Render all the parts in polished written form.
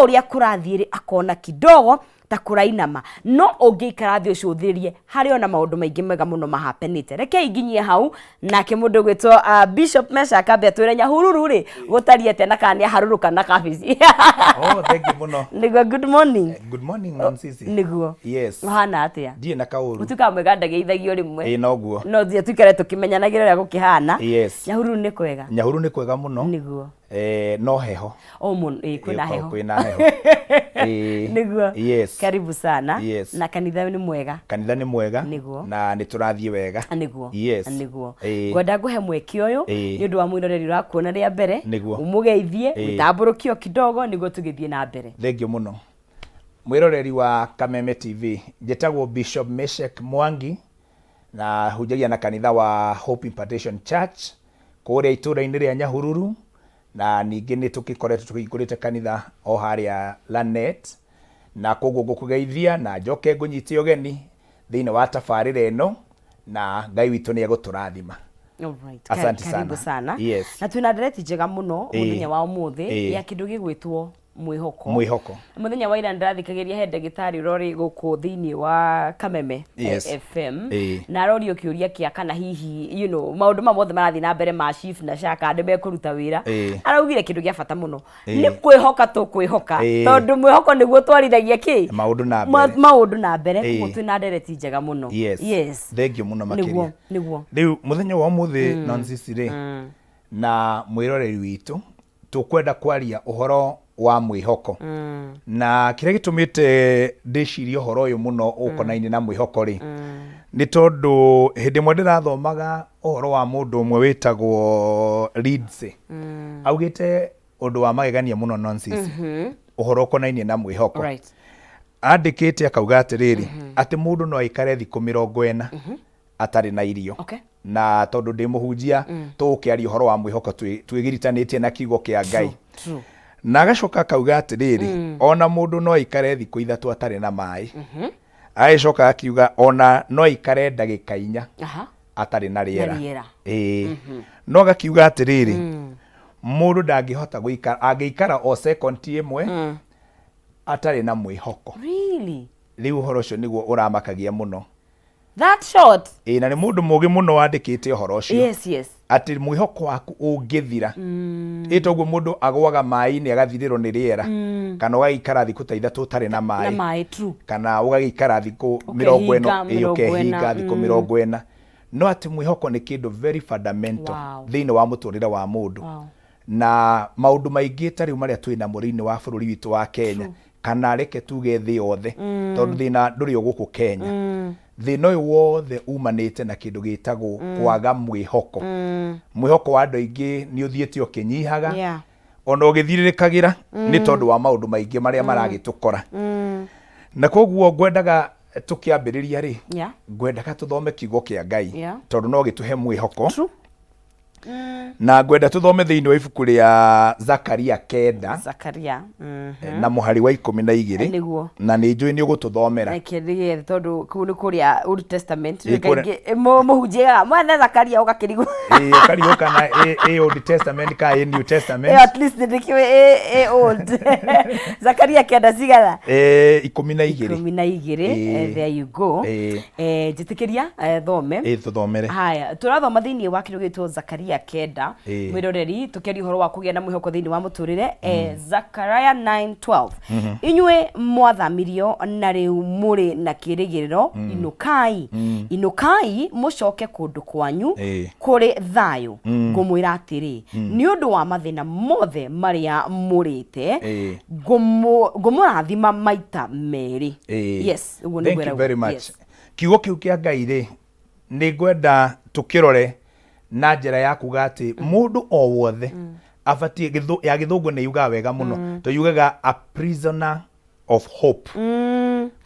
Ũrĩa kũrathiĩ rĩ, akona kidogo ta kũrainama, no ũngĩikara thĩ ũcũthĩrĩrie harĩ ona maũndũ maingĩ mega mũno mahapenĩte. Rekei nginyie hau, nake mũndũ ũgwĩtwo Bishop Meshak ambe atwĩre Nyahururu rĩ gũtariĩ atĩa na kana nĩ aharũrũka na kabici. Oh, thank you mũno. Nĩguo, good morning. Good morning, Nonsisi. Nĩguo. Yes. Ũhana atĩa? Ndirĩ na kaũru. Ũtuĩkaga mwega ndageithagio rĩmwe. Ĩĩ, noguo. No thiĩ tũikare tũkĩmenyanagĩra ũrĩa gũkĩhana. Yes. Nyahururu nĩ kwega? Nyahururu nĩ kwega mũno. Nĩguo. No heho. O mũno, ĩĩ, kwĩna heho. Kwĩna heho. Ĩĩ. Nĩguo. Yes. Karibu sana. Yes. Na kanitha nĩ mwega? Kanitha nĩ mwega. Nĩguo. Na nĩ tũrathiĩ wega. Nĩguo. Yes. Nĩguo. Ĩĩ. Ngwenda ngũhe mweke ũyũ nĩ ũndũ wa mwĩroreri ũrakuona rĩa mbere. Nĩguo. Ũmũgeithie, Ĩĩ. wĩtambũrũkio kidogo nĩguo tũgĩthiĩ na mbere. Thank you mũno. Mwĩroreri wa Kameme TV, njĩtagwo Bishop Meshek Mwangi na hunjagia na kanitha wa Hope Impartation Church kũrĩa itũũra-inĩ rĩa Nyahururu, na ningĩ nĩ tũgĩkoretwo tũhingũrĩte kanitha o harĩa Lanet, na koguo ngũkũgeithia na njoke ngũnyite ũgeni thĩinĩ wa tabarĩra ĩno, na Ngai witũ nĩ egũtũrathima. Alright. Asante Karibu sana. sana. Yes. Na twĩna ndereti njega mũno mũthenya wa ũmũthĩ ya kĩndũ gĩgwĩtwo mwĩhoko. Mwĩhoko. Mũthenya wa ira ndĩrathikagĩria he ndagĩtarĩ ũrorĩ gũkũ thĩinĩ wa Kameme FM, na arorio kĩũria kĩa kana hihi maũndũ maya mothe marathiĩ na mbere ma SHIF na SHA kana nĩ mekũruta wĩra. Araugire kĩndũ gĩa bata mũno, nĩ kwĩhoka tũkwĩhoka, tondũ mwĩhoko nĩguo twarithagia kĩ Maũndũ na mbere. Maũndũ na mbere. Koguo twĩna ndereti njega mũno. Yes. Yes. Thank you mũno makĩria. Nĩguo. Rĩu mũthenya wa ũmũthĩ, Nonsici rĩ, na mwĩroreri witũ, tũkwenda kwaria ũhoro wa mwĩhoko. Na kĩrĩa gĩtũmĩte ndĩcirie ũhoro ũyũ mũno ũkonainie na mwĩhoko rĩ, nĩ tondũ hĩndĩ ĩmwe ndĩrathomaga ũhoro wa mũndũ ũmwe wĩtagwo Lindsay. Augĩte ũndũ wa magegania mũno, Nonsici, ũhoro ũkonainie na mwĩhoko. Andĩkĩte akauga atĩrĩrĩ, atĩ mũndũ no aikare thikũ 40 atarĩ na irio. Na tondũ ndĩ mũhunjia, tũgũkĩaria ũhoro wa mwĩhoko twĩgiritanĩtie na kiugo kĩa Ngai. Na agacoka akauga atĩrĩrĩ, ona mũndũ no aikare thikũ 3 atarĩ na maĩ. Agĩcoka akiuga ona no aikare ndagĩka 4 atarĩ na rĩera. Na rĩera. Ĩĩ. No agakiuga atĩrĩrĩ, mũndũ ndangĩhota gũikara, angĩikara o sekondi ĩmwe atarĩ na mwĩhoko. Really? Rĩu ũhoro ũcio nĩguo ũramakagia mũno. That short? Ĩĩ, na nĩ mũndũ mũgĩ mũno wandĩkĩte ũhoro ũcio. Yes. Atĩ mwĩhoko waku ũngĩthira, ĩ toguo mũndũ agũaga maĩ-inĩ agathirĩrwo nĩ rĩera, kana ũgagĩikara thikũ ta 3 ũtarĩ na Na maĩ, maĩ, true. Kana ũgagĩikara thikũ 40, Ũkehinga ĩ, 40. ũkehinga thikũ 40. No atĩ mwĩhoko nĩ kĩndũ very fundamental thĩinĩ wa mũtũrĩre wa mũndũ. Na maũndũ maingĩ ta rĩu marĩa twĩ namo thĩinĩ wa bũrũri witũ wa Kenya, kana reke tuge thĩ yothe, tondũ thĩna ndũrĩ o gũkũ Kenya, thĩna ũyũ wothe umanĩte na kĩndũ gĩtagwo kwaga mwĩhoko. Mwĩhoko wa andũ aingĩ nĩ ũthiĩte ũkĩnyihaga ona ũgĩthirĩrĩkagĩra nĩ tondũ wa maũndũ maingĩ marĩa maragĩtũkora. Na koguo ngwendaga tũkĩambĩrĩria rĩ, ngwendaga tũthome kiugo kĩa Ngai, tondũ no gĩtũhe mwĩhoko. Na ngwenda tũthome thĩinĩ wa ibuku rĩa Zakaria 9 Zakaria. Na mũhari wa 12. Nĩguo. Na nĩ njũĩ nĩ ũgũtũthomera. Reke nĩgethe, tondũ kũu nĩ kũrĩa Old Testament. Ĩ, Kaingĩ mũhunjia mwethe Zakaria ũgakĩrigwo. Ĩ, ũkarigwo kana ĩ Old Testament kana ĩ New Testament. At least ndĩkĩũĩ ĩ old. Zakaria 9 cigana? 12. 12. There you go. Njĩtĩkĩria thome. Ĩ, tũthomere. Haya, tũrathoma thĩinĩ wa kĩndũ gĩtwo Zakaria 9. Mwĩroreri, tũkĩaria ũhoro wa kũgĩa na mwĩhoko thĩinĩ wa mũtũrĩre. Zakaria 9:12, inyuĩ mwathamirio na rĩu mũrĩ na kĩĩrĩgĩrĩro, inũkai, inũkai mũcoke kũndũ kwanyu kũrĩ thayũ. Ngũmwĩra atĩrĩ, nĩ ũndũ wa mathĩna mothe marĩa mũrĩte, ngũmũrathima maita merĩ. Yes, ũguo nĩguo Thank you ĩrauga. very much. Yes. Kiugo kĩu kĩa Ngai rĩ, nĩ ngwenda tũkĩrore na njĩra ya kuga atĩ mũndũ o wothe abatiĩ ya gĩthũngũ nĩ yugaga wega mũno, to yugaga a prisoner of hope.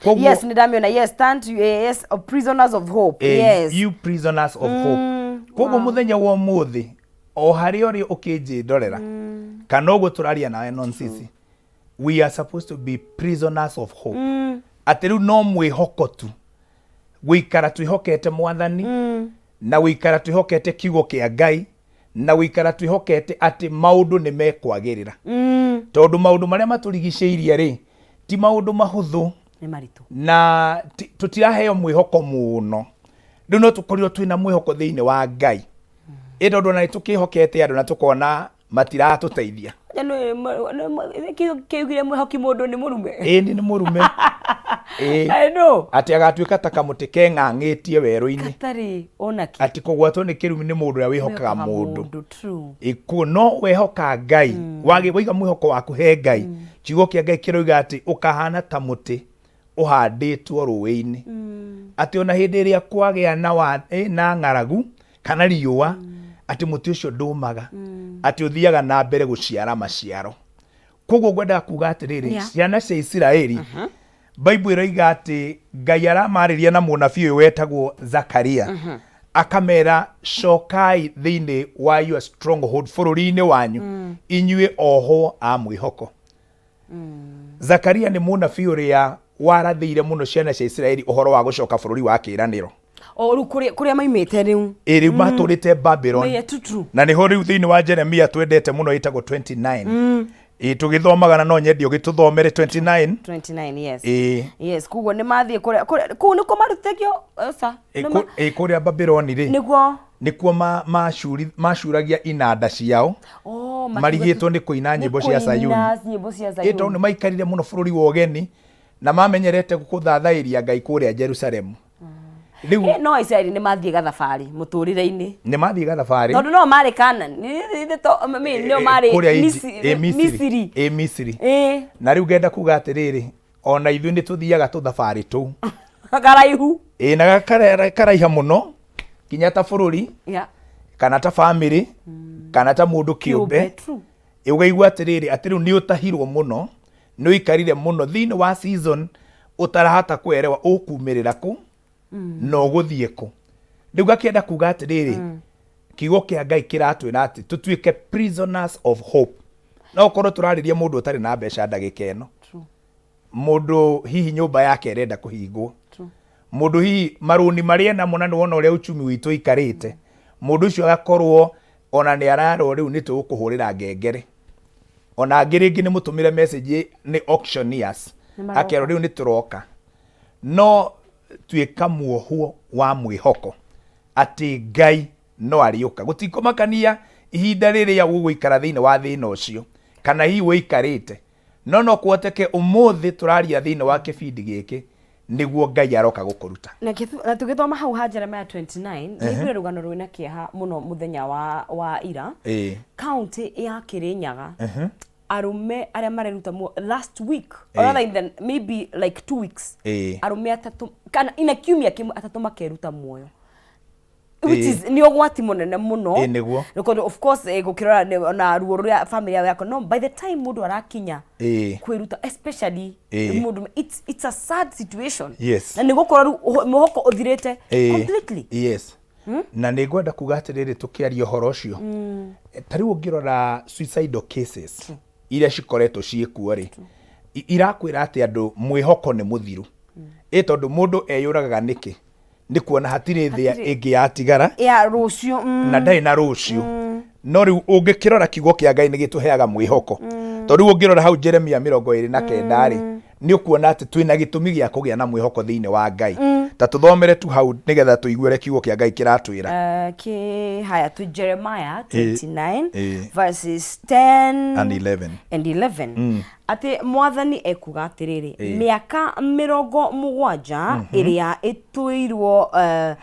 Koguo- Yes, nĩ ndamĩona. Yes, stand yes, prisoners of hope. Yes. You prisoners of hope. Koguo mũthenya wa ũmũthĩ, o harĩa ũrĩ ũkĩnjĩndorera kana ũguo tũraria nawe, Nonsisi, we are supposed to be prisoners of hope, atĩ rĩu no mwĩhoko tu, gũikara twĩhokete Mwathani na gũikara twĩhokete kiugo kĩa Ngai. Na gũikara twĩhokete atĩ maũndũ nĩ mekwagĩrĩra, tondũ maũndũ marĩa matũrigicĩirie rĩ, ti maũndũ mahũthũ. Nĩ maritũ. Na tũtiraheo mwĩhoko mũno. Rĩu no tũkorirwo twĩna mwĩhoko thĩinĩ wa Ngai, ĩ tondũ ona nĩ tũkĩhokete andũ na tũkona matiratũteithia. Kĩugire mwĩhoki mũndũ nĩ mũrume. Ĩni, nĩ mũrume. Ĩ. I know. Atĩ agatuĩka ta kamũtĩ keng'ang'ĩtie werũ-inĩ. Gatarĩ onakĩ. Atĩ kũgwatwo nĩ kĩrumi nĩ mũndũ ũrĩa wĩhokaga mũndũ. True. Ĩkuo no wehoka Ngai, waiga mwĩhoko waku he Ngai, kiugo kĩa Ngai kĩroiga atĩ ũkahana ta mũtĩ ũhandĩtwo rũĩ-inĩ, atĩ ona hĩndĩ ĩrĩa kwagĩa na, wa, na ng'aragu kana riũa, atĩ mũtĩ ũcio ndũmaga, atĩ ũthiaga na mbere gũciara maciaro. Koguo ngwendaga kuga atĩrĩrĩ, ciana cia Isiraeli, Bible ĩroiga atĩ Ngai aramarĩria na mũnabii ũyũ wetagwo Zakaria, akamera, cokai thĩinĩ wa your stronghold, bũrũri-inĩ wanyu, inyuĩ ohwo a mwĩhoko. Zakaria nĩ mũnabii ũrĩa warathĩire mũno ciana cia Isiraeli ũhoro wa gũcoka bũrũri wa kĩĩranĩro. O rĩu kũrĩa maimĩte rĩu. Ĩ rĩu matũrĩte Babylon. Yeah, true, true. Na nĩho rĩu thĩinĩ wa Jeremia twendete mũno ĩtagwo 29. Ĩ tũgĩthomaga, na no nyende ũgĩtũthomere 29. 29, yes. Ĩ. Yes, koguo nĩ mathiĩ kũrĩa kũu nĩkuo marutĩtio ca. Ĩ kũrĩa Babyloni rĩ, nĩguo nĩkuo macuragia inanda ciao. Oh, marigĩtwo nĩ kũina nyĩmbo cia Sayuni. Kũina nyĩmbo cia Ĩ tondũ Zayuni. nĩ maikarire mũno bũrũri wa ũgeni na mamenyerete gũthathaĩria Ngai kũrĩa Jerusalemu. Rĩu No Aisiraeli nĩ mathiĩ gathabarĩ mũtũrĩre-inĩ. Nĩ mathiĩ gathabarĩ. Tondũ no marĩ Canaan. I mean, no marĩ kũrĩa Misiri. Ĩ Misiri. Misiri. Ĩ Misiri. Ĩ Na rĩu ngenda kuga atĩrĩrĩ, ona ithuĩ nĩ tũthiaga tũthabarĩ tũu. Karaihu. Ĩ na karaiha mũno kinya ta bũrũri, kana ta bamĩrĩ, kana ta mũndũ kĩũmbe. True. Ũgaigua atĩrĩrĩ, atĩ rĩu nĩ ũtahirwo mũno, nĩ ũikarire mũno thĩinĩ wa season ũtarahota kwerewa ũkumĩrĩra kũ na ũgũthiĩ kũ. Rĩu gakĩenda kuga atĩrĩrĩ, kiugo kĩa Ngai kĩratwĩra atĩ tũtuĩke prisoners of hope. No ũkorwo tũrarĩria mũndũ ũtarĩ na mbeca ndagĩka ĩno, True. Mũndũ hihi nyũmba yake ĩrenda kũhingwo, True. Mũndũ hihi marũni marĩa enamo, na nĩwona ũrĩa uchumi witũ ũikarĩte, mũndũ ũcio agakorwo ona nĩ ararwo rĩu nĩ tũgũkũhũrĩra ngengere, ona angĩ rĩngĩ nĩ mũtũmĩre message nĩ auctioneers. Nĩ maroka. Akerwo rĩu nĩ tũroka. No tuĩka muohwo wa mwĩhoko atĩ Ngai no arĩũka. Gũtikũmakania ihinda rĩrĩa ũgũikara thĩinĩ wa thĩna ũcio kana hihi ũikarĩte, no kũhoteke ũmũthĩ tũraria thĩinĩ wa kĩbindi gĩkĩ nĩguo Ngai aroka gũkũruta. Na tũgĩthoma hau ha Jeremiah 29, nĩ rũgano rwĩna kĩeha mũno mũthenya wa ira. Kaunti ya Kirinyaga, arũme arĩa mareruta last week, or rather in the, maybe like 2 weeks, arũme atatũ, kana ina kiumia kĩmwe, atatũ makeruta muoyo, which is nĩ ũgwati mũnene mũno. Ĩ, nĩguo. Tondũ of course, gũkĩrora ona ruo rũrĩa family yao yako, no by the time mũndũ arakinya kwĩruta, especially mũndũ, it's a sad situation. Na nĩ gũkorwo rĩu mwĩhoko ũthirĩte completely. Yes, na nĩ ngwenda kuga atĩrĩrĩ, tũkĩaria ũhoro ũcio, ta rĩu ũngĩrora suicidal cases iria cikoretwo ciĩkuo rĩ, irakwĩra atĩ andũ mwĩhoko nĩ mũthiru. Ĩ tondũ mũndũ eyũragaga nĩkĩ? Nĩ kuona hatirĩ thĩa Hatirĩ. ĩngĩ yatigara ya rũciũ. Na ndarĩ na rũciũ. No rĩu ũngĩkĩrora kiugo kĩa Ngai nĩ gĩtũheaga mwĩhoko, tondũ rĩu ũngĩrora hau Jeremia 29 rĩ, nĩ ũkuona atĩ twĩna gĩtũmi gĩa kũgĩa na mwĩhoko thĩinĩ wa Ngai. Ta tũthomere tu hau nĩgetha tũigue ũrĩa kiugo kĩa Ngai kĩratwĩra. Haya tu Jeremiah 29 verses 10 and 11. And 11, atĩ Mwathani ekuga atĩrĩrĩ, mĩaka 70 ĩrĩa ĩtũirwo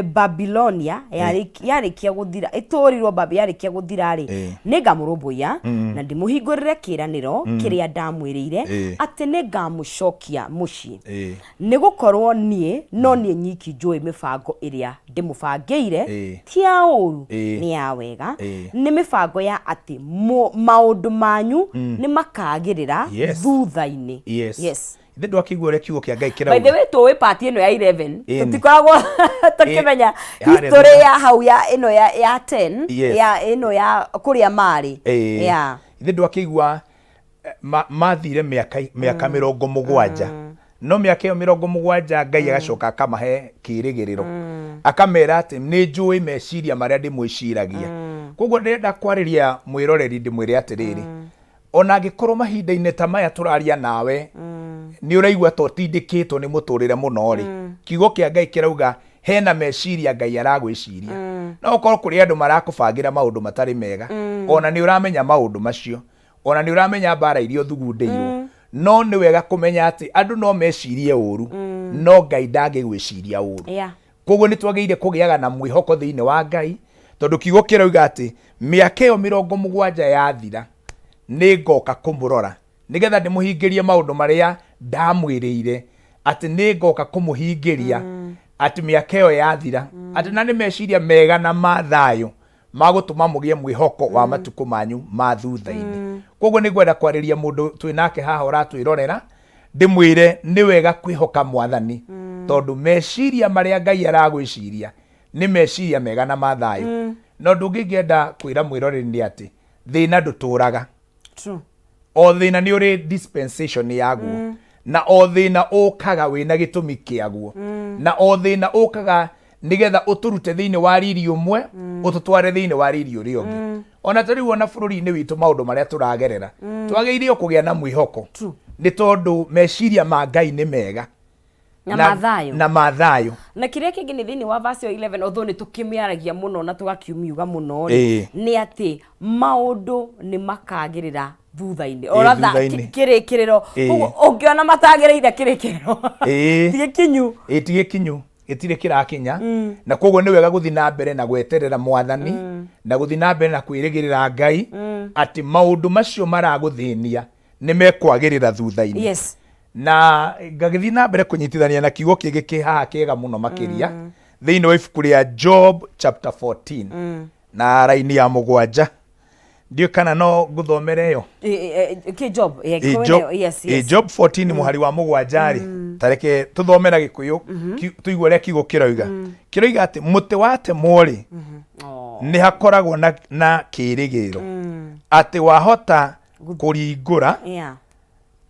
Babilonia yarĩkia gũthira, ĩtũrirwo Babi yarĩkia gũthira rĩ, nĩngamũrũmbũiya na ndĩmũhingũrĩre kĩĩranĩro kĩrĩa ndamwĩrĩire, atĩ nĩngamũcokia mũciĩ. Nĩ gũkorwo niĩ no niĩ nyiki njũĩ mĩbango ĩrĩa ndĩmũbangĩire, ti ya ũũru, nĩ ya wega, nĩ mĩbango ya atĩ maũndũ manyu nĩ makagĩrĩra thutha-inĩ. Yes. Ithe ndwakĩigua ũrĩa kiugo kĩa Ngai By the kĩrauga? way, tũĩ part ĩno ya 11, tũtikoragwo tũkĩmenya Harĩa history thutha. ya hau ya ĩno ya 10, ya ĩno ya kũrĩa marĩ. Ithe ndwakĩigua mathire mĩaka 70, no mĩaka ĩyo 70 Ngai agacoka akamahe kĩrĩgĩrĩro, akamera atĩ nĩ njũĩ meciria marĩa ndĩmwĩciragia. Koguo ndĩrenda kwarĩria mwĩroreri ndĩmwĩre atĩrĩrĩ, ona angĩkorwo mahinda-inĩ ta maya tũraria nawe nĩ ũraigua ta ũtindĩkĩtwo nĩ mũtũrĩre mũno rĩ, kiugo kĩa Ngai kĩrauga hena meciria Ngai aragwĩciria. No ũkorwo kũrĩ andũ marakũbangĩra maũndũ matarĩ mega, ona nĩ ũramenya maũndũ macio, ona nĩ ũramenya mbara iria ũthugundĩirwo, no nĩ wega kũmenya atĩ andũ no mecirie ũru, no Ngai ndangĩgwĩciria ũru. Koguo nĩ twagĩrĩire kũgĩaga na mwĩhoko thĩinĩ wa Ngai, tondũ kiugo kĩroiga atĩ mĩaka ĩyo 70 yathira, nĩ ngoka kũmũrora, nĩgetha ndĩmũhingĩrie maũndũ marĩa ndamwĩrĩire, atĩ nĩ ngoka kũmũhingĩria, atĩ mĩaka ĩyo yathira, atĩ na nĩ meciria mega na ma thayũ ma gũtũma mũgĩe mwĩhoko wa matukũ manyu ma thutha-inĩ. Koguo nĩ ngwenda kwarĩria mũndũ twĩ nake haha ũratwĩrorera, ndĩmwĩre nĩ wega kwĩhoka Mwathani, tondũ meciria marĩa Ngai aragwĩciria nĩ meciria mega na ma thayũ. Na ũndũ ũngĩ ingĩenda kwĩra mwĩroreri nĩ atĩ thĩna ndũtũraga. O thĩna nĩ ũrĩ dispensation yaguo, na o thĩna ũkaga wĩna gĩtũmi kĩaguo, na o thĩna ũkaga nĩgetha ũtũrute thĩinĩ wa riri ũmwe ũtũtware thĩinĩ wa riri ũrĩa ũngĩ. Ona ta rĩu ona bũrũri-inĩ witũ maũndũ marĩa tũragerera, twagĩrĩire kũgĩa na mwĩhoko, nĩ tondũ meciria ma Ngai nĩ mega na mathayo. Na mathayũ. Na kĩrĩa kĩngĩ nĩ thĩinĩ wa verse ĩyo 11, although nĩ tũkĩmĩaragia mũno na tũgakiumiuga mũno rĩ, nĩ atĩ maũndũ nĩ makagĩrĩra thutha-inĩ. Or rather, thutha-inĩ. Kĩrĩkĩrĩro. Koguo ũngĩona matagĩrĩire kĩrĩkĩrĩro, ti gĩkinyu. Ĩĩ, ti gĩkinyu, gĩtirĩ kĩrakinya. Na koguo nĩ wega gũthiĩ na mbere na gweterera Mwathani, na gũthiĩ na mbere na kwĩrĩgĩrĩra Ngai atĩ maũndũ macio maragũthĩnia nĩ mekwagĩrĩra thutha-inĩ. Na ngagĩthiĩ na mbere kũnyitithania na kiugo kĩngĩ kĩ haha kĩega mũno makĩria, thĩinĩ wa ibuku rĩa Job chapter 14 na raini ya 7. Ndiũĩ kana no ngũthomere ĩyo. Kĩ Job? Ĩ, Yes. Job 14 mũhari wa 7 rĩ, ta reke tũthome na Gĩkũyũ, tũigue ũrĩa kiugo kĩroiga. Kĩroiga atĩ mũtĩ watemwo rĩ, nĩ hakoragwo na kĩĩrĩgĩrĩro atĩ wahota kũringũra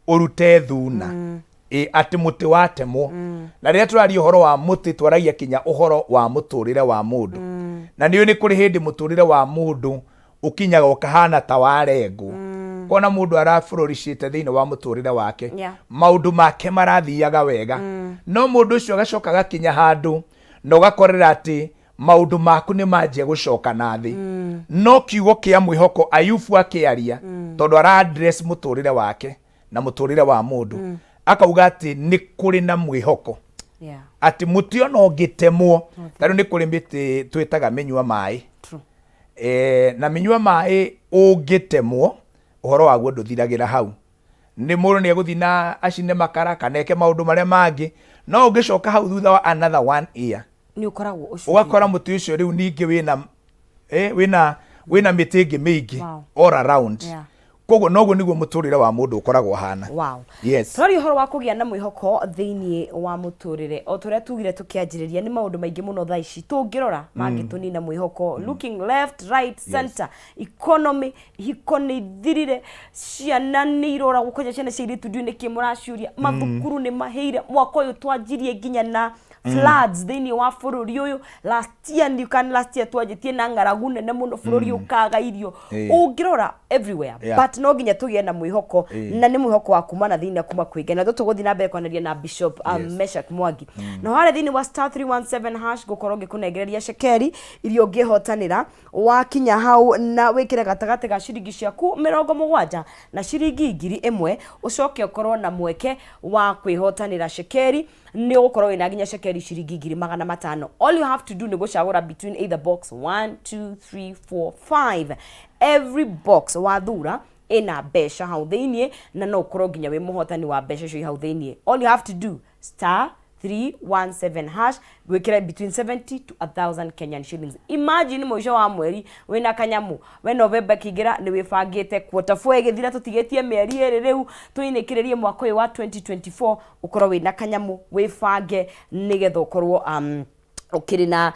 ũrute thuna. Ĩ, atĩ mũtĩ watemwo. Na rĩrĩa tũraria ũhoro wa mũtĩ, twaragia kinya ũhoro wa mũtũrĩre wa mũndũ. Na nĩũĩ nĩ kũrĩ hĩndĩ mũtũrĩre wa mũndũ ũkinyaga ũkahana ta warengwo, kona mũndũ arabũrũricĩte thĩinĩ wa mũtũrĩre wake, maũndũ make marathiaga wega, no mũndũ ũcio agacoka agakinya handũ na ũgakorera atĩ maũndũ maku nĩ manjia gũcoka na thĩ. No kiugo kĩa mwĩhoko Ayubu akĩaria, tondũ ara address mũtũrĩre wake na mũtũrĩre wa mũndũ, akauga atĩ nĩ kũrĩ na mwĩhoko, atĩ mũtĩ ona ũngĩtemwo. Ta rĩu nĩ kũrĩ mĩtĩ twĩtaga mĩnyua maĩ. Na mĩnyua maĩ ũngĩtemwo, ũhoro waguo ndũthiragĩra hau. Nĩ mũndũ nĩ egũthiĩ na acine makara kana eke maũndũ marĩa mangĩ, no ũngĩcoka hau thutha wa another one year, nĩ ũkoragwo ũcukĩte. Ũgakora mũtĩ ũcio rĩu ningĩ wĩna mĩtĩ ĩngĩ mĩingĩ all around. Koguo noguo nĩguo mũtũrĩre wa mũndũ ũkoragwo ũhana. Yes. Tũraria ũhoro wa kũgĩa na mwĩhoko thĩinĩ wa mũtũrĩre. O ta ũrĩa tugire tũkĩanjĩrĩria, nĩ maũndũ maingĩ mũno thaa ici tũngĩrora mangĩtũnina mwĩhoko. Looking left, right, center, economy, ihiko nĩ ithirire, ciana nĩ iroragwo, kwanja ciana cia airĩtu ndiũĩ nĩkĩ mũraciũria, mathukuru nĩ mahĩire, mwaka ũyũ twanjirie nginya na floods thĩinĩ wa bũrũri ũyũ. Last year, you can last year twanjĩtie na ng'aragu nene mũno, bũrũri ũkaga irio. Ũngĩrora everywhere, but no nginya tũgĩe na mwĩhoko, na nĩ mwĩhoko wa kuma na thĩinĩ kuma kwĩ Ngai. Na tũgũthiĩ na mbere kwaranĩria na Bishop Meshack Mwangi. Na harĩa thĩinĩ wa *317# ngũkorwo ngĩkũnengereria cekeri iria ũngĩhotanĩra wakinya hau na wĩkĩre gatagatĩ ga ciringi ciaku 70 na ciringi 1000, ũcoke ũkorwo na mweke wa kwĩhotanĩra cekeri. Nĩ ũgũkorwo wĩna nginya cekeri ciringi 500,000. All you have to do nĩ gũcagũra between either box 1, 2, 3, 4, 5. Every box wathura ĩna mbeca hau thĩiniĩ, na no ũkorwo nginya wĩ mũhotani wa mbeca icio i hau thĩiniĩ. All you have to do, *317#, gwĩkĩra between 70 to 1000 Kenyan shillings. Imagine mũico wa mweri wĩna kanyamu we. November ĩkĩingĩra nĩ wĩbangĩte, quarter four ĩgĩthira, tũtigĩtie mĩeri 2 rĩu tũinĩkĩrĩrie mwaka ũyũ wa 2024, ũkorwo wĩna kanyamu, wĩbange nĩgetha ũkorwo ũkĩrĩ na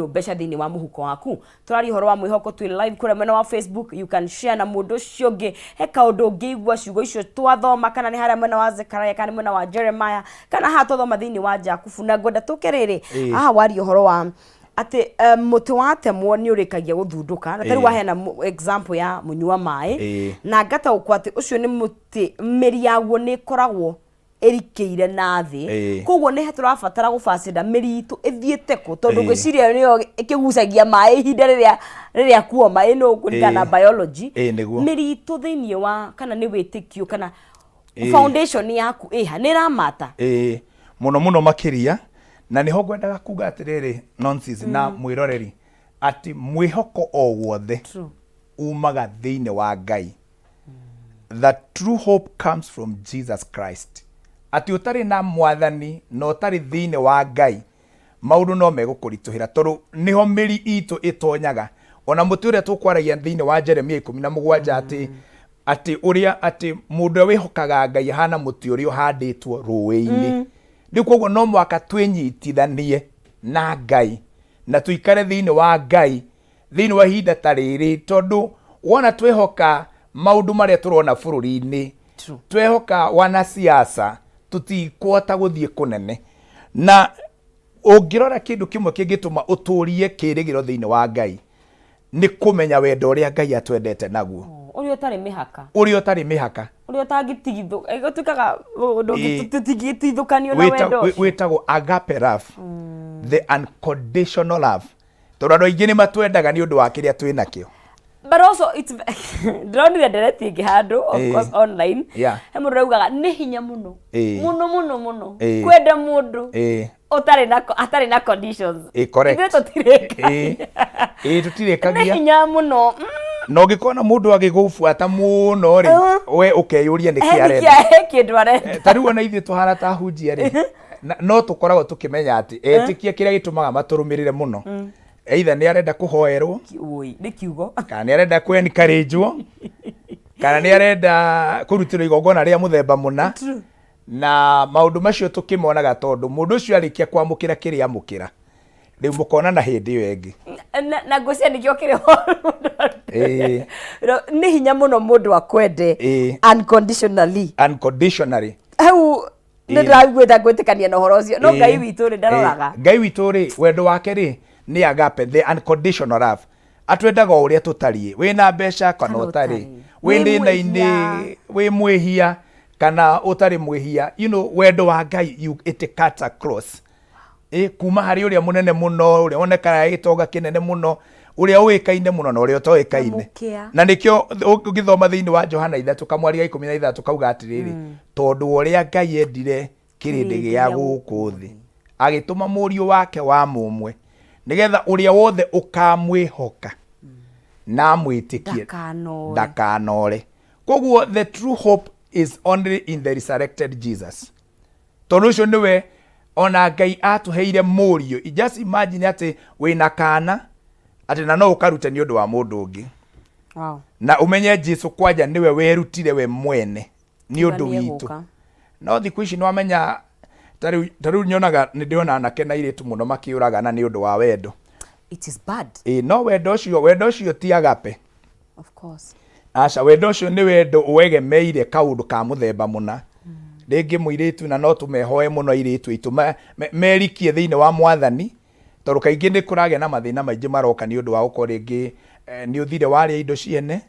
mbeca thĩinĩ wa mũhuko waku. Tũraria ũhoro wa mwĩhoko twĩ live kũrĩa mwena wa Facebook. You can share na mũndũ ũcio ũngĩ he kaũndũ ũngĩigua ciugo icio twathoma, kana nĩ harĩa mwena wa Zekaria, kana nĩ mwena wa Jeremiah, kana haha twathoma thĩinĩ wa Jakubu. Na ngwenda tũke rĩrĩ haha waria ũhoro wa Atĩ mũtĩ watemwo nĩ ũrĩkagia gũthundũka, na tarĩu waheana example ya mũnyua maĩ, na ngataũkwo atĩ ũcio nĩ mũtĩ mĩri yaguo nĩ ĩkoragwo ĩrikĩire na thĩ. Koguo nĩ tũrabatara gũbacĩrĩra mĩri itũ ĩthiĩte kũ, tondũ ngwĩciria nĩyo ĩkĩgucagia maĩ ihinda rĩrĩa kuoma ĩno kũringana na biology. Ĩĩ, nĩguo. Mĩri itũ thĩinĩ wa kana nĩ wĩtĩkio kana foundation yaku ĩha nĩ ĩramata. Ĩĩ, mũno mũno makĩria, na nĩho ngwendaga kuga atĩrĩrĩ, nonsense na mwĩroreri, atĩ mwĩhoko o wothe umaga thĩinĩ wa Ngai. The true hope comes from Jesus Christ. Atĩ ũtarĩ na mwathani na ũtarĩ thĩinĩ wa Ngai, maũndũ no megũkũritũhĩra, tondũ nĩho mĩri itũ ĩtonyaga. Ona mũtĩ ũrĩa tũkwaragia thĩinĩ wa Jeremia 17 atĩ ũrĩa atĩ mũndũ ũrĩa wĩhokaga Ngai ahana mũtĩ ũrĩa ũhandĩtwo rũĩ-inĩ. Rĩu koguo no mũhaka twĩnyitithanie na Ngai na tũikare thĩinĩ wa Ngai thĩinĩ wa ihinda ta rĩrĩ, tondũ wona twehoka maũndũ marĩa tũrona bũrũri-inĩ, twehoka wanasiasa, tũtikũhota gũthiĩ kũnene. Na ũngĩrora kĩndũ kĩmwe kĩngĩtũma ũtũrie kĩrĩgĩro thĩinĩ wa Ngai nĩ kũmenya wendo ũrĩa Ngai atwendete naguo. Ũrĩa ũtarĩ mĩhaka. Ũrĩa ũtarĩ mĩhaka. Ũrĩa ũtangĩtigithũ, gũtuĩkaga ũndũ tũtingĩtigithũkanio na wendo ũcio. Wĩtagwo agape love, the unconditional love, tondũ andũ aingĩ nĩ matwendaga nĩ ũndũ wa kĩrĩa twĩ nakĩo. But also it's ndĩronire ndereti ĩngĩ handũ, of course online, he mũndũ ũraugaga nĩ hinya mũno mũno mũno mũno kwenda mũndũ ũtarĩ na atarĩ na conditions. Ĩĩ, correct. Ithuĩ tũtirĩkagia. Ĩĩ, tũtirĩkagia. Nĩ hinya mũno. Na ũngĩkona mũndũ agĩgũbuata mũno rĩ, we ũkeyũria nĩkĩ arenda. He kĩndũ arenda. Ta rĩu ona ithuĩ tũhana ta ahunjia rĩ, no tũkoragwo tũkĩmenya atĩ etĩkia kĩrĩa gĩtũmaga matũrũmĩrĩre mũno, either nĩ arenda kũhoerwo, Ũi, nĩ kiugo. kana nĩ arenda kũ encourage-wo, kana nĩ arenda kũrutĩrwo igongona rĩa mũthemba mũna. Na maũndũ macio tũkĩmonaga, tondũ mũndũ ũcio arĩkia kwamũkĩra kĩrĩa amũkĩra, rĩu mũkonana hĩndĩ ĩyo ĩngĩ. Na ngwĩciria nĩkĩo kĩrĩ ho mũndũ nĩ hinya mũno mũndũ akwende unconditionally. Unconditionally. Hau nĩ ndĩraiguĩte ngwĩtĩkania na ũhoro ũcio, no Ngai witũ rĩ, ndaroraga. Ngai witũ rĩ, wendo wake rĩ nĩ agape, the unconditional love. Atwendaga o ũrĩa tũtariĩ, wĩna mbeca kana kana ũtarĩ, ũtarĩ. wĩ Wĩ thĩna-inĩ, mwĩhia. Wĩ mwĩhia kana ũtarĩ mwĩhia, wendo wa Ngai, it cuts across kuma harĩ ũrĩa mũnene mũno, ũrĩa wonekaga gĩtonga kĩnene mũno, ũrĩa ũĩkaine mũno na ũrĩa ũtoĩkaine. Mũkĩa. Na nĩkĩo ũngĩthoma thĩinĩ wa Johana 3 kamwari ga 16 kauga atĩrĩrĩ, tondũ wa ũrĩa Ngai endire kĩrĩndĩ gĩa gũkũ thĩ, agĩtũma mũriũ wake wa mũmwe, nĩgetha ũrĩa wothe ũkamwĩhoka na amwĩtĩkie ndakanore. Ndakanore. Koguo the true hope is only in the resurrected Jesus, tondũ ũcio nĩwe ona Ngai atũheire mũriũ. Just imagine atĩ wĩna kana atĩ na no ũkarute nĩ ũndũ wa mũndũ ũngĩ, na ũmenye Jesu kwanja nĩwe werutire we mwene nĩ ũndũ Tiga witũ. nĩegũka. No thikũ ici nĩwamenya ta rĩu nyonaga nĩ ndĩrona anake na airĩtu mũno makĩũragana nĩ ũndũ wa wendo. It is bad. Ĩ, no wendo ũcio ti agape. Of course. Aca, wendo ũcio nĩ wendo ũegemeire kaũndũ ka mũthemba mũna, rĩngĩ mũirĩtu, na no tũmehoe mũno airĩtu aitũ merikie thĩinĩ wa mwathani, tondũ kaingĩ nĩ kũragĩa na mathĩna maingĩ maroka nĩ ũndũ wa gũkorwo rĩngĩ nĩ ũthire warĩa indo ciene,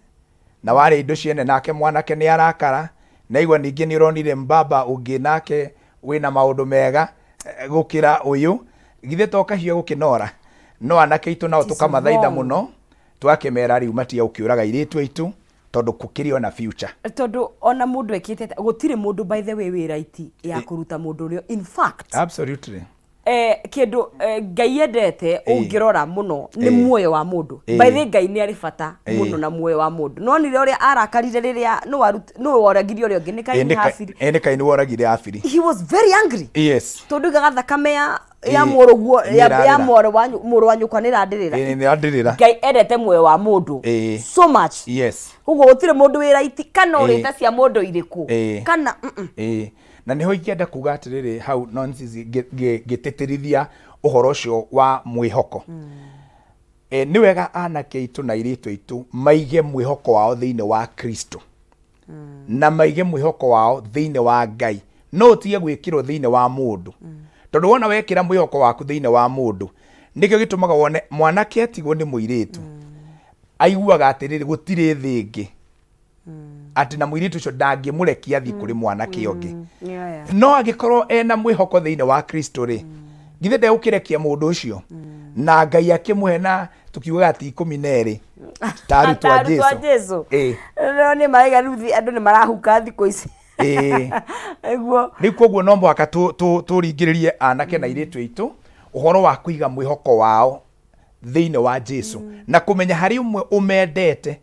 na warĩa indo ciene nake mwanake nĩ arakara, naigua ningĩ nĩ ũronire mbaba ũngĩ nake wĩna maũndũ mega gũkĩra ũyũ, githĩ to kahiũ gũkĩnora? No anake aitũ nao It is tũkamathaitha wrong. mũno, twakĩmera rĩu matige gũkĩũraga airĩtu aitũ, tondũ gũkĩrĩ ona future. Tondũ ona mũndũ ekĩte atĩa, gũtirĩ mũndũ, by the way, wĩ right ya kũruta mũndũ ũrĩa, in fact, kĩndũ Ngai endete ũngĩrora mũno nĩ muoyo wa mũndũ. By the way, Ngai nĩ arĩ bata mũno na muoyo wa mũndũ. No nire ũrĩa arakarire rĩrĩa nũ woragire ũrĩa ũngĩ, nĩ Kaini, Habili. Ĩ, nĩ Kaini woragire Habili. He was very angry, tondũ igaga thakame ya mũrũguo ya Nĩĩrarĩra. mwarĩ wa nyũkwa nĩ ĩrandĩrĩra. Ĩ, nĩ andĩrĩra. Ngai endete muoyo wa mũndũ so much. Koguo gũtirĩ mũndũ wĩ right kana ũrĩte cia mũndũ irĩkũ kana Ĩ, na nĩho ingĩenda kuga atĩrĩrĩ hau nonsense, ngĩtĩtĩrithia ũhoro ũcio wa mwĩhoko. Nĩ wega anake aitũ na airĩtu aitũ maige mwĩhoko wao thĩinĩ wa Kristo na maige mwĩhoko wao thĩinĩ wa Ngai, no ũtige gwĩkĩrwo thĩinĩ wa mũndũ, tondũ wona wekĩra mwĩhoko waku thĩinĩ wa mũndũ, Nĩkĩo gĩtũmaga wone mwanake atigwo nĩ mũirĩtu, aiguaga atĩrĩrĩ, gũtirĩ thĩ ĩngĩ, atĩ na mũirĩtu ũcio ndangĩmũrekia athiĩ kũrĩ mwanake ũngĩ. No angĩkorwo ena mwĩhoko thĩinĩ wa Kristo rĩ, githĩ ndegũkĩrekia mũndũ ũcio na Ngai akĩmũhe, na tũkiugaga atĩ 12 ta arutwo a Arutwo a Jesu. Jesu. Ĩĩ. No nĩ maraiga rĩu andũ nĩ marahuka thikũ ici. Nĩguo. Rĩu koguo no mũhaka tũringĩrĩrie anake na airĩtu aitũ ũhoro wa kũiga mwĩhoko wao thĩinĩ wa Jesu na kũmenya harĩ ũmwe ũmendete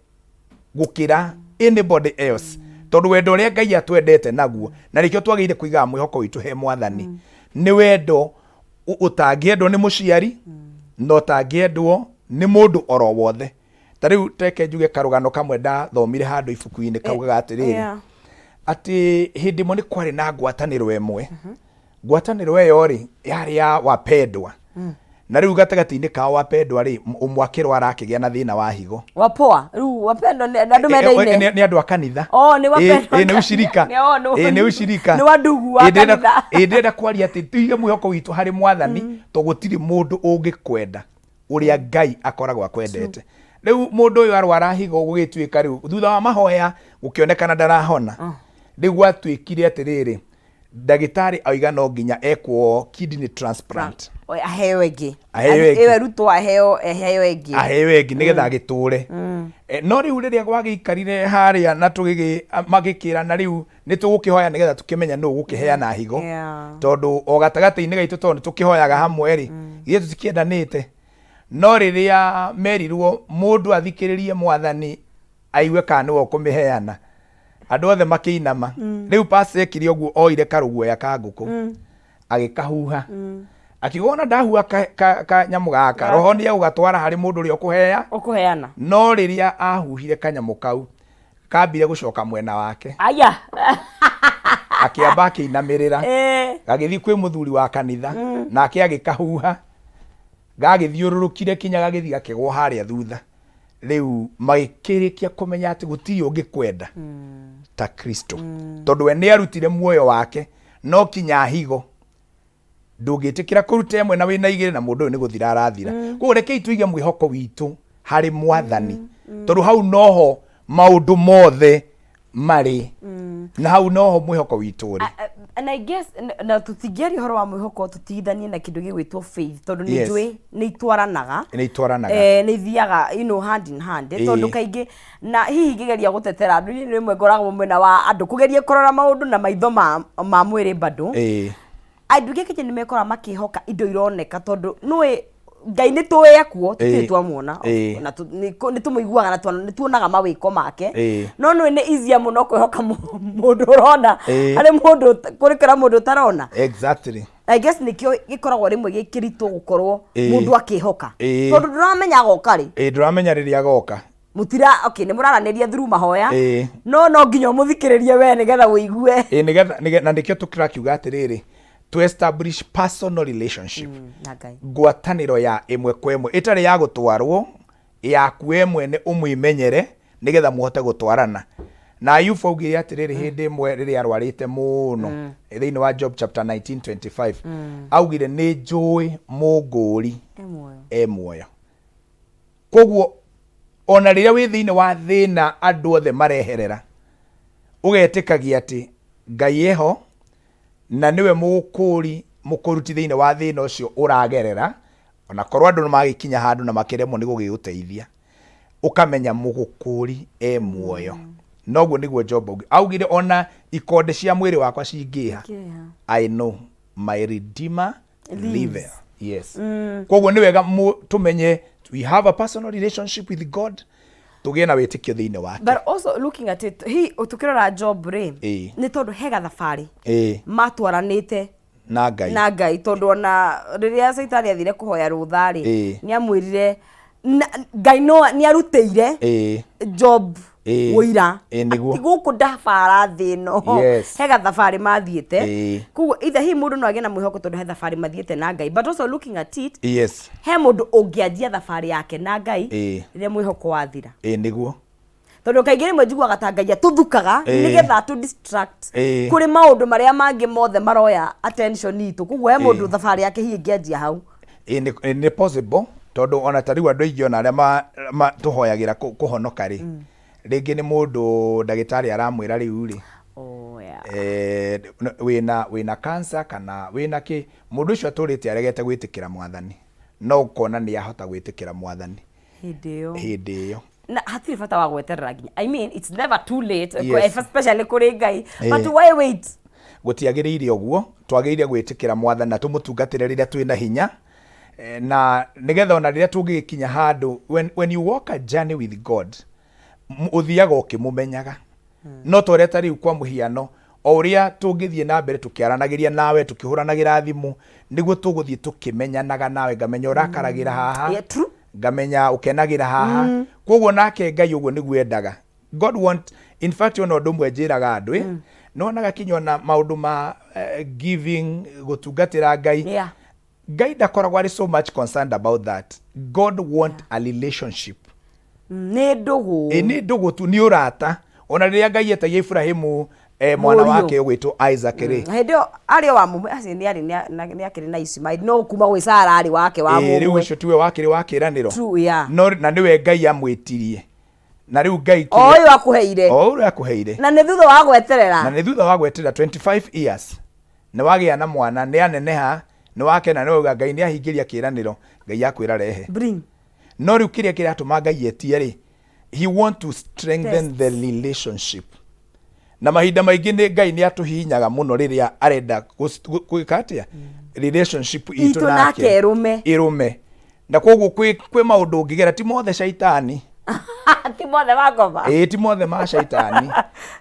gũkĩra anybody else, tondũ wendo ũrĩa Ngai atwendete naguo, na nĩkĩo twagĩrĩire kũigaga mwĩhoko witũ he Mwathani, nĩ wendo ũtangĩendwo nĩ mũciari na ũtangĩendwo nĩ mũndũ oro wothe. Ta rĩu teke njuge karũgano kamwe ndathomire handũ ibuku-inĩ kaugaga atĩrĩrĩ, atĩ hĩndĩ ĩmwe nĩ kwarĩ na ngwatanĩro ĩmwe. Ngwatanĩro ĩyo rĩ, yarĩ ya wapendwa, na rĩu gatagatĩ-inĩ kao wapendwa rĩ, ũmwe akĩrwara, akĩgĩa na thĩna wa higo. Wapoa rĩu wapendwa nĩ andũ mendaine. Nĩ andũ a kanitha. Oh, nĩ wapendwa. Ĩ, nĩ ushirika. Oh, Ĩ, nĩ ushirika. Nĩ wa ndugu wa kanitha. Ĩ, ndĩrenda kwaria atĩ tũige mwĩhoko witũ harĩ Mwathani, tondũ gũtirĩ mũndũ ũngĩkwenda ũrĩa Ngai akoragwo akwendete. Rĩu mũndũ ũyũ arwara higo, gũgĩtuĩka rĩu thutha wa mahoya gũkĩonekana ndarahona. Rĩu gwatuĩkire atĩrĩrĩ, ndagĩtarĩ oiga no nginya ekwo kidney transplant. Aheo ĩngĩ. Aheo ĩngĩ. Ĩyo ĩrutwo aheo ĩngĩ. Aheo ĩngĩ nĩgetha agĩtũre. No rĩu rĩrĩa gwagĩikarire harĩa na tũgĩgĩ magĩkĩra na rĩu nĩ tũgũkĩhoya nĩgetha tũkĩmenya nũ ũgũkĩheana higo, tondũ o gatagatĩ-inĩ gaitũ, tondũ nĩ tũkĩhoyaga hamwe rĩ, ithuĩ tũtikĩendanĩte. No rĩrĩa merirwo mũndũ athikĩrĩrie Mwathani aigue kana nĩwe ũkũmĩheana, andũ othe makĩinama. Rĩu pastor ekire ũguo, oire karũguoya ka ngũkũ, agĩkahuha, akiuga ona ndahuha kanyamũ gaka, roho nĩ egũgatwara harĩ mũndũ ũrĩa ũkũhea ũkũheana. No rĩrĩa ahuhire kanyamũ kau, kambire gũcoka mwena wake. Aya. Akĩamba akĩinamĩrĩra. Gagĩthiĩ kwĩ mũthuri wa kanitha, nake agĩkahuha, gagĩthiũrũrũkire kinya gagĩthiĩ gakĩgwo harĩa thutha. Rĩu magĩkĩrĩkia kũmenya atĩ gũtirĩ ũngĩkwenda ta Kristo, tondũ we nĩ arutire muoyo wake no kinya higo ndũngĩtĩkĩra kũruta ĩmwe na wĩna igĩrĩ, na mũndũ ũyũ nĩ gũthira arathira. Koguo rekei tũige mwĩhoko witũ harĩ Mwathani, tondũ hau noho maũndũ mothe marĩ, na hau noho mwĩhoko witũ ũrĩ. And I guess na tũtingĩaria ũhoro wa mwĩhoko tũtigithanie na kĩndũ gĩgwĩtwo faith, tondũ nĩ njũĩ nĩ itwaranaga. Nĩ itwaranaga. Nĩ ithiaga hand in hand. Tondũ kaingĩ na hihi ngĩgeria gũtetera andũ, niĩ rĩmwe ngoragwo mwena wa andũ kũgeria kũrora maũndũ na maitho ma mwĩrĩ bado. Andũ aingĩ kaingĩ nĩ mekoraga makĩhoka indo ironeka, tondũ nĩũĩ Ngai nĩ tũĩ ekuo, tũtirĩ twamuona, na nĩ tũmũiguaga na nĩ tuonaga mawĩko make, no nĩũĩ nĩ easier mũno kwĩhoka mũndũ ũrona harĩ mũndũ kũrĩkĩra mũndũ ũtarona. I guess nĩkĩo gĩkoragwo rĩmwe gĩ kĩritũ gũkorwo mũndũ akĩhoka, tondũ ndũramenya agoka rĩ. Ĩĩ, ndũramenya rĩrĩa agoka. Mũtira, okay, nĩ mũraranĩria through mahoya, no no nginya ũmũthikĩrĩrie we nĩgetha ũigue. Ĩĩ, nĩgetha na nĩkĩo tũrakiuga atĩrĩrĩ, to establish personal relationship, na Ngai, ngwatanĩro ya ĩmwe kwa ĩmwe ĩtarĩ ya gũtwarwo, yaku we mwene ũmwĩmenyere nĩgetha mũhote gũtwarana. Na Ayubu augire atĩrĩrĩ, hĩndĩ ĩmwe rĩrĩa arwarĩte mũno, thĩinĩ wa Job chapter 19:25, augire, "Nĩ njũĩ mũngũri e muoyo." E muoyo. Koguo ona rĩrĩa wĩ thĩinĩ wa thĩna, andũ othe mareherera, ũgetĩkagia atĩ Ngai eho na nĩwe mũgũkũri, mũkũruti thĩinĩ wa thĩna ũcio ũragerera. Ona korwo andũ nĩ magĩkinya handũ na makĩremwo nĩ gũgĩgũteithia, ũkamenya mũgũkũri e muoyo. Noguo nĩguo Job augire, augire, "Ona ikonde cia mwĩrĩ wakwa cingĩha, I know my Redeemer liveth." Yes, koguo nĩ wega tũmenye we have a personal relationship with God, tũgĩe na wĩtĩkio thĩinĩ wake. But also looking at it, hi tukirora Job rĩ, nĩ tondũ he gathabarĩ matwaranĩte na Ngai. Na Ngai, tondũ ona rĩrĩa Caitani athire kũhoya rũtha rĩ, nĩ amwĩrire Ngai no nĩ arutĩire Job ũira Nĩguo. Atĩ gũkũ ndabara thĩ ĩno. He gathabarĩ mathiĩte. Koguo either hihi mũndũ no agĩe na mwĩhoko tondũ he thabarĩ mathiĩte na Ngai, but also looking at it, he mũndũ ũngĩanjia thabarĩ yake na Ngai rĩrĩa mwĩhoko wathira. Ĩĩ, nĩguo. Tondũ kaingĩ rĩmwe njiguaga ta Ngai atũthukaga nĩgetha atũ distract kũrĩ maũndũ marĩa mangĩ mothe maroya attention itũ. Koguo he mũndũ thabarĩ yake hihi ĩngĩanjia hau. Ĩ, nĩ possible, tondũ ona ta rĩu andũ aingĩ ona arĩa tũhoyagĩra kũhonoka rĩ, rĩngĩ nĩ mũndũ ndagĩtarĩ aramwĩra rĩu rĩ, Oh, yeah. Wĩna cancer kana wĩna kĩ. Mũndũ ũcio atũrĩte aregete gwĩtĩkĩra Mwathani, no ũkona nĩ ahota gwĩtĩkĩra Mwathani hĩndĩ ĩyo. Hĩndĩ ĩyo. Na hatirĩ bata wa gweterera nginya, I mean, it's never too late, especially kũrĩ Ngai, but why wait? Gũtiagĩrĩire ũguo. Twagĩrĩire gwĩtĩkĩra Mwathani na tũmũtungatĩre rĩrĩa twĩna hinya, na nĩgetha ona rĩrĩa tũngĩgĩkinya handũ, when you walk a journey with God, ũthiaga ũkĩmũmenyaga. No ta ũrĩa ta rĩu, kwa mũhiano, o ũrĩa tũngĩthiĩ na mbere tũkĩaranagĩria nawe, tũkĩhũranagĩra thimũ, nĩguo tũgũthiĩ tũkĩmenyanaga nawe, ngamenya ũrakaragĩra haha, Yeah, true. ngamenya ũkenagĩra haha. Koguo nake Ngai ũguo nĩguo endaga. God want, in fact, ona ũndũ ũmwe njĩraga andũ, nĩwonaga kinya ona maũndũ ma giving, gũtungatĩra Ngai, Ngai ndakoragwo arĩ so much concerned about that. God want a relationship. Nĩ ndũgũ. Ĩ, nĩ ndũgũ tu, nĩ ũrata. Ona rĩrĩa Ngai etagia Ibrahimu mwana Mũriũ. wake ũgwĩtwo Isaac rĩ, Hĩndĩ ĩyo arĩ o wa mũmwe, acio nĩ arĩ nĩ akĩrĩ na Ismaili, no kuma gwĩ Sara arĩ wake wa Rĩu mũmwe. Ũcio tiwe wakĩrĩ wa kĩranĩro? True, yeah. No na nĩwe Ngai amwĩtirie, na rĩu Ngai o ũyũ akũheire, o ũrĩa akũheire, na nĩ thutha wa gweterera. Na nĩ thutha wa gweterera 25 years, nĩ wagĩa na mwana, nĩ aneneha, nĩ wakena, nĩ wauga Ngai nĩ ahingĩria kĩranĩro, Ngai akwĩra rehe. Bring. No rĩu kĩrĩa kĩratũma Ngai etie rĩ, he want to strengthen Test. the relationship. Na mahinda maingĩ nĩ Ngai nĩ atũhihinyaga mũno rĩrĩa arenda gwĩka atĩa, relationship itũ itũ nake ĩrũme. Ĩrũme. Na koguo kwĩ maũndũ ũngĩgera, ti mothe caitani. Ti mothe wa ngoma. Ĩĩ, ti mothe ma caitani.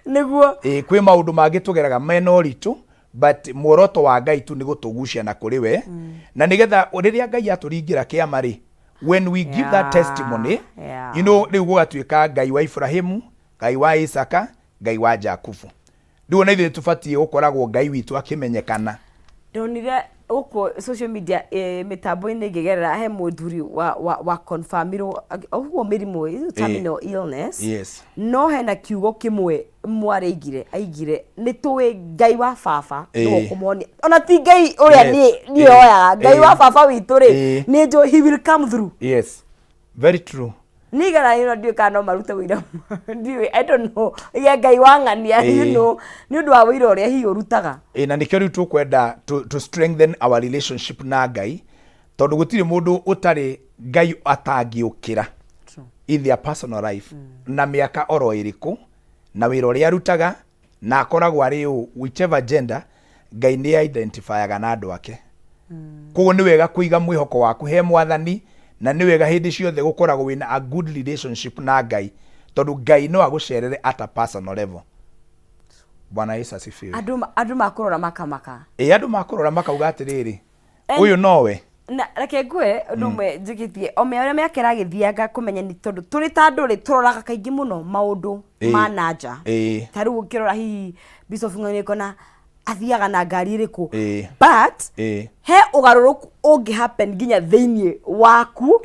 Nĩguo. Ĩĩ, kwĩ maũndũ mangĩ tũgeraga mena ũritũ, but muoroto wa Ngai tu nĩ gũtũgucia na kũrĩ we, na nĩgetha rĩrĩa Ngai atũringĩra kĩama rĩ, when we give that testimony, rĩu gũgatuĩka Ngai wa Ibrahimu, Ngai wa Isaka, Ngai wa Jakubu. Rĩu ona ithuĩ tũbatiĩ gũkoragwo Ngai witũ akĩmenyekana. Ndonire gũkũ social media, mĩtambo-inĩ ngĩgerera, he mũthuri wa confirmirwo ũguo mĩrimũ ĩyo, terminal illness. No hena kiugo kĩmwe mwarĩ aigire, aigire, "Nĩ tũĩ Ngai wa baba nĩwe ũkũmũhonia." Ona ti Ngai ũrĩa niĩ hoyaga, Ngai wa baba witũ rĩ, nĩ njũĩ he will come through. Yes, very true. Nigara ĩno ndiũĩ kana no marute ũira, ndiũĩ, I don't know, ya Ngai wa ng'ania, you know, nĩ ũndũ wa ũira ũrĩa hihi ũrutaga. Ĩ, na nĩkĩo rĩu tũkwenda to strengthen our relationship na Ngai, tondũ gũtirĩ mũndũ ũtarĩ Ngai atangĩũkĩra in their personal life, na mĩaka oro ĩrĩkũ, na wĩra ũrĩa arutaga, na akoragwo arĩ ũ, whichever gender, Ngai nĩ identifyaga na andũ ake. Koguo nĩ wega kũiga mwĩhoko waku he Mwathani, na nĩ wega hĩndĩ ciothe gũkoragwo wĩna a good relationship na Ngai, tondũ Ngai no agũcerere at a personal level. Bwana Yesu asifiwe. Andũ makũrora makamaka. Ĩ, andũ makũrora makauga atĩrĩrĩ, ũyũ nowe. Na reke ngwĩre ũndũ ũmwe njĩkĩtie o ũrĩa mĩaka ĩragĩthianga kũmenya, nĩ tondũ tũrĩ ta andũ rĩ, tũroraga kaingĩ mũno maũndũ ma na nja. Ta rĩu ũkĩrora hihi Bishop Ng'ang'i, ũkona athiaga na ngari ĩrĩkũ, but he ũgarũrũku ũngĩ happen nginya thĩinĩ waku,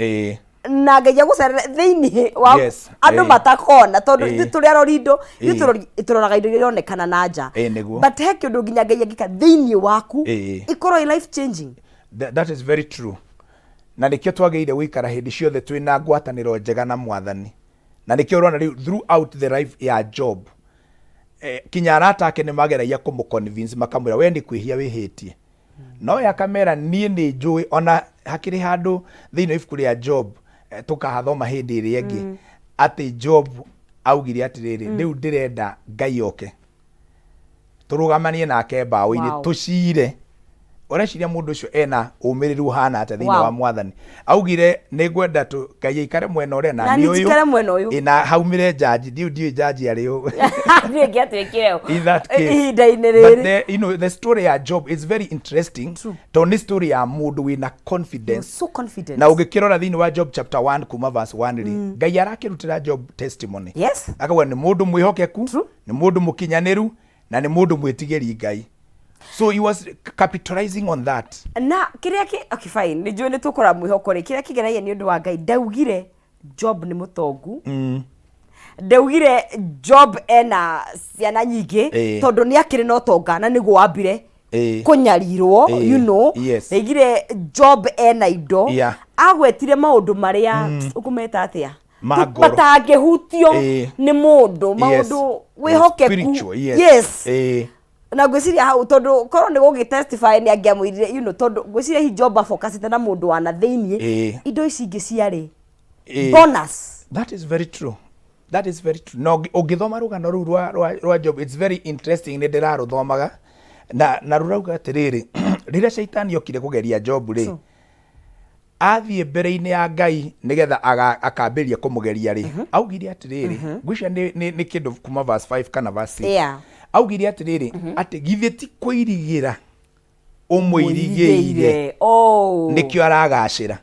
na Ngai agũcerere thĩinĩ wa andũ matakona, tondũ ithuĩ tũrĩ arori indo, ithuĩ tũroraga indo iria ironekana na nja. Ĩĩ, nĩguo. But he kĩũndũ nginya Ngai angĩka thĩinĩ waku, ĩkorwo ĩ life changing. That is very true, na nĩkĩo twagĩrĩire gũikara hĩndĩ ciothe twĩna ngwatanĩro njega na Mwathani. Na nĩkĩo ũrona rĩu throughout the life ya Job, kinya arata ake nĩ mageragia kũmũ-convince, makamwĩra, "We nĩ kwĩhia wĩhĩtie." No we akamera, "Niĩ nĩ njũĩ." Ona hakĩrĩ handũ thĩinĩ wa ibuku rĩa Job, tũkahathoma hĩndĩ ĩrĩa ĩngĩ, atĩ Job augire atĩrĩrĩ, "Rĩu ndĩrenda Ngai oke tũrũgamanie nake mbaũ-inĩ, tũcire." Ũreciria mũndũ ũcio ena ũmĩrĩru ũhana atĩa thĩinĩ wa Mwathani? Augire, "Nĩ ngwenda tu Ngai aikare mwena ũrĩa na na niĩ niĩ ũyũ njikare mwena ũyũ." Ĩ, na haumĩre njanji, ndiũĩ njanji arĩ ũ. Ndiũĩ ingĩatuĩkire ũ In that case. Ihinda-inĩ But rĩrĩ. the story ya Job is very interesting, tondũ nĩ story ya mũndũ wĩna confidence. So confident. Na ũngĩkĩrora thĩinĩ wa Job chapter 1 kuma verse 1 rĩ, Ngai arakĩrutĩra Job testimony, akauga nĩ mũndũ mwĩhokeku, nĩ mũndũ mũkinyanĩru, na nĩ mũndũ mwĩtigĩri Ngai. So he was capitalizing on that. Na kĩrĩa kĩ, okay, fine, nĩ njũĩ nĩ tũkũra mwĩhoko rĩ, kĩrĩa kĩngenagia nĩ ũndũ wa Ngai, ndaugire Job nĩ mũtongu, ndaugire Job ena ciana nyingĩ, tondũ nĩ akĩrĩ na ũtonga na nĩguo wambire. Kũnyarirwo, Ndaigire Job ena indo. Agwetire maũndũ marĩa ũkũmeta atĩa? Ma ngoro. Matangĩhutio nĩ mũndũ, maũndũ wĩhokeku. Spiritual, yes. Na ngwĩciria hau, tondũ korwo nĩ gũgĩ testify nĩ angĩamwĩrire, tondũ ngwĩciria hihi Job afocusĩte na mũndũ wa na thĩiniĩ, indo ici ingĩ ciarĩ bonus. That is very true. That is very true. Na ũngĩthoma rũgano rũu rwa Job, it's very interesting, nĩ ndĩrarũthomaga. Na rũrauga atĩrĩrĩ, rĩrĩa caitani okire kũgeria Job rĩ, athiĩ mbere-inĩ ya Ngai nĩgetha akambĩrĩria kũmũgeria rĩ, augire atĩrĩrĩ, ngwĩciria nĩ kĩndũ kuma verse 5 kana verse 6. Augire atĩrĩrĩ, atĩ githĩ ti kũirigĩra ũmũirigĩire? Oh. Nĩkĩo aragacĩra.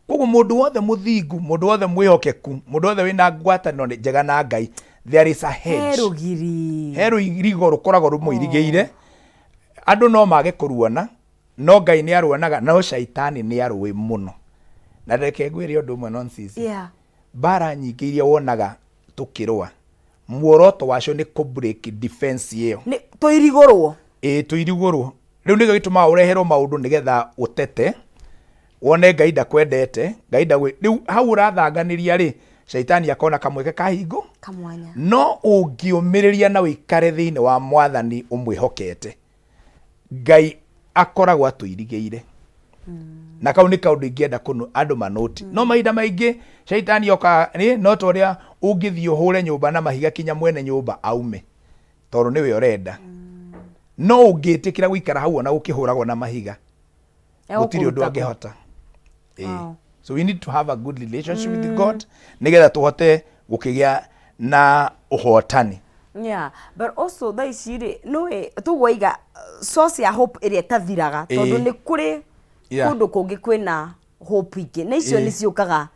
Koguo mũndũ wothe mũthingu, mũndũ wothe mwĩhokeku, mũndũ wothe wĩna ngwatanĩro njega na Ngai, there is a hedge. He rũgiri. He rũirigo rũkoragwo rũmũirigĩire. Andũ no mage kũruona, no Ngai nĩ aruonaga, no caitani nĩ arũĩ mũno. Na reke ngwĩre ũndũ ũmwe, nonsense. Mbara nyingĩ iria wonaga tũkĩrũa, muoroto wacio nĩ kũ break defense ĩyo. Nĩ tũirigũrwo. Ĩĩ, tũirigũrwo. Rĩu nĩkĩo gĩtũmaga ũreherwo maũndũ nĩgetha ũtete, wone Ngai ndakwendete, Ngai ndagwĩ, rĩu hau ũrathanganĩria rĩ, caitani akona kamweke ka hingo. Kamwanya. No ũngĩũmĩrĩria na ũikare thĩinĩ wa Mwathani ũmwĩhokete, Ngai akoragwo atũirigĩire. Na kau nĩ kaũndũ ingĩenda kũno andũ manoti. No mahinda maingĩ caitani okaga nĩ no ta ũrĩa ũngĩthiĩ ũhũre nyũmba na mahiga kinya mwene nyũmba aume, tondũ nĩwe ũrenda. No ũngĩtĩkĩra gũikara hau ona gũkĩhũragwo na mahiga, gũtirĩ ũndũ Egũkũruta kũ? angĩhota. So we need to have a good relationship with God nĩgetha tũhote gũkĩgĩa na ũhotani. Yeah, but also thaa ici rĩ, nĩũĩ tũguo waiga source ya hope ĩrĩa ĩtathiraga, tondũ nĩ kũrĩ kũndũ kũngĩ kwĩna hope ingĩ na icio nĩ ciũkaga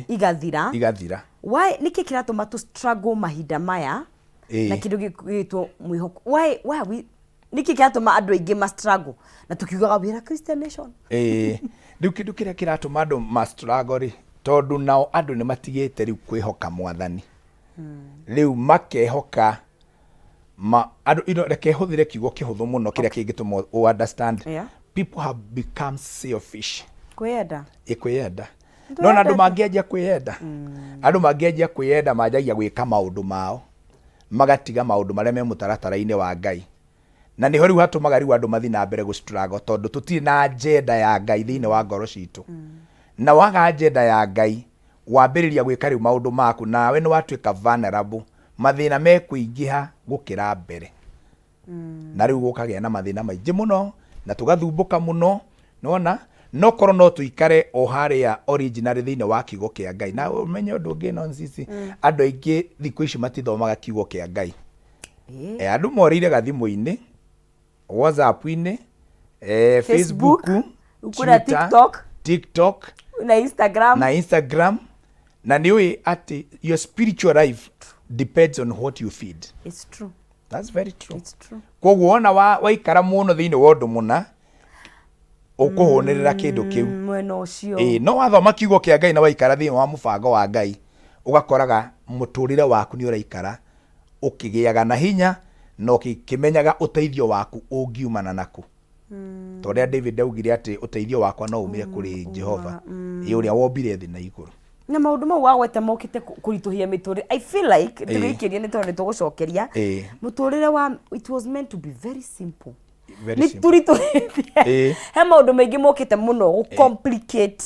igathira. Igathira. Why, nĩkĩ kĩratũma tũ struggle mahinda maya na kĩndũ gĩgwĩtwo mwĩhoko? Why are we, nĩkĩ kĩratũma andũ aingĩ ma struggle na tũkiugaga we are a Christian nation? Ĩĩ, rĩu kĩndũ kĩrĩa kĩratũma andũ ma struggle rĩ, tondũ nao andũ nĩ matigĩte rĩu kwĩhoka Mwathani. Rĩu makehoka ma andũ ino, reke hũthĩre kiugo kĩhũthũ mũno kĩrĩa kĩngĩtũma ũ understand. People have become selfish. Kwĩyenda. Ĩ, kwĩyenda. No na andũ mangĩanjia kwĩyenda, andũ mangĩanjia kwĩyenda, manjagia gwĩka maũndũ mao, magatiga maũndũ marĩa me mũtaratara-inĩ wa Ngai. Na nĩho rĩu hatũmaga rĩu andũ mathiĩ na mbere gũ struggle, tondũ tũtirĩ na agenda ya Ngai thĩinĩ wa ngoro citũ. Na waga agenda ya Ngai, wambĩrĩria gwĩka rĩu maũndũ maku, nawe nĩ watuĩka vulnerable, mathĩna mekũingĩha gũkĩra mbere. Na rĩu gũkagĩa na mathĩna maingĩ mũno, na tũgathumbũka mũno, nĩwona? No korwo no tũikare o harĩa originally thĩinĩ wa kiugo kĩa Ngai. Na ũmenye ũndũ ũngĩ, nonsense, andũ aingĩ thikũ ici matithomaga kiugo kĩa Ngai. Andũ morĩire gathimũ-inĩ, WhatsApp-inĩ, Facebook, Facebook, kwĩna Twitter, TikTok, TikTok na Instagram. Na Instagram. Na nĩ ũĩ atĩ your spiritual life depends on what you feed. It's true. That's very true. It's true. Koguo wona waikara mũno thĩinĩ wa ũndũ mũna, ũkũhũnĩrĩra kĩndũ kĩu. Mwena ũcio. Ĩĩ, no wathoma kiugo kĩa Ngai na waikara thĩinĩ wa mũbango wa Ngai, ũgakoraga mũtũrĩre waku nĩ ũraikara ũkĩgĩaga na hinya na ũkĩmenyaga ũteithio waku ũngiumana naku. Ta ũrĩa David augire atĩ ũteithio wakwa no umire kũrĩ Jehova, ĩ ũrĩa wombire thĩ na igũrũ. Na maũndũ mau wagweta mokĩte kũritũhia mĩtũrĩre. I feel like tũgĩikĩria nĩ tondũ nĩ tũgũcokeria mũtũrĩre wa, it was meant to be very simple. Very nĩ simple. tũritũhĩtie. He maũndũ maingĩ mokĩte mũno gũ complicate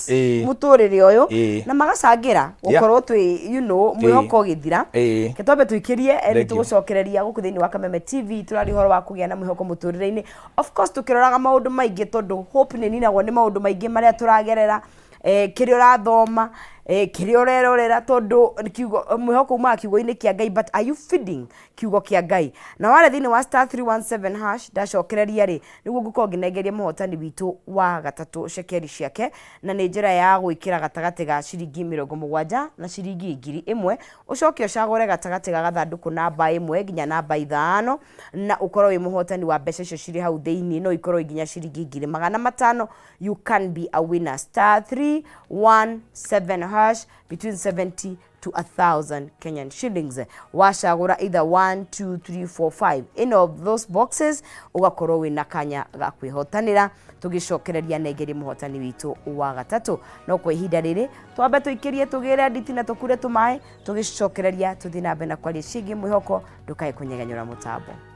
mũtũrĩre ũyũ na magacangĩra gũkorwo twĩ mwĩhoko ũgĩthira. Reke twambe tũikĩrie, nĩ Thank you. tũgũcokereria gũkũ thĩinĩ wa Kameme TV. Tũraria ũhoro wa kũgĩa na mwĩhoko mũtũrĩre-inĩ, of course tũkĩroraga maũndũ maingĩ, tondũ hope nĩ ninagwo nĩ maũndũ maingĩ marĩa tũragerera, kĩrĩa ũrathoma, kĩrĩa ũrerorera, tondũ kiugo mwĩhoko umaga kiugo-inĩ kĩa Ngai. But are you feeding kiugo kĩa Ngai? Na warĩa thĩinĩ wa *317# ndacokereria rĩ, nĩguo ngũkorwo ngĩnengeria mũhotani witũ wa gatatũ cekeri ciake, na nĩ njĩra ya gwĩkĩra gatagatĩ ga ciringi 70 na ciringi 1000, ũcoke ũcagũre gatagatĩ ga gathandũkũ namba 1 nginya namba 5, na ũkorwo wĩ mũhotani wa mbeca icio cirĩ hau thĩinĩ. No ikorwo nginya ciringi 500,000. You can be a winner. *317# between 70 to 1000 Kenyan shillings. Wacagũra either 1, 2, 3, 4, 5 any of those boxes, ũgakorwo wĩna kanya ga kwĩhotanĩra. Tũgĩcokereria nengerie mũhotani witũ wa gatatũ, no kwa ihinda rĩrĩ twambe tũikĩrie, tũgĩre nditi na tũkure tũmaĩ. Tũgĩcokereria tũthiĩ na mbere na kwaria ciĩgiĩ mwĩhoko. Ndũkae kũnyegenyũra mũtambo.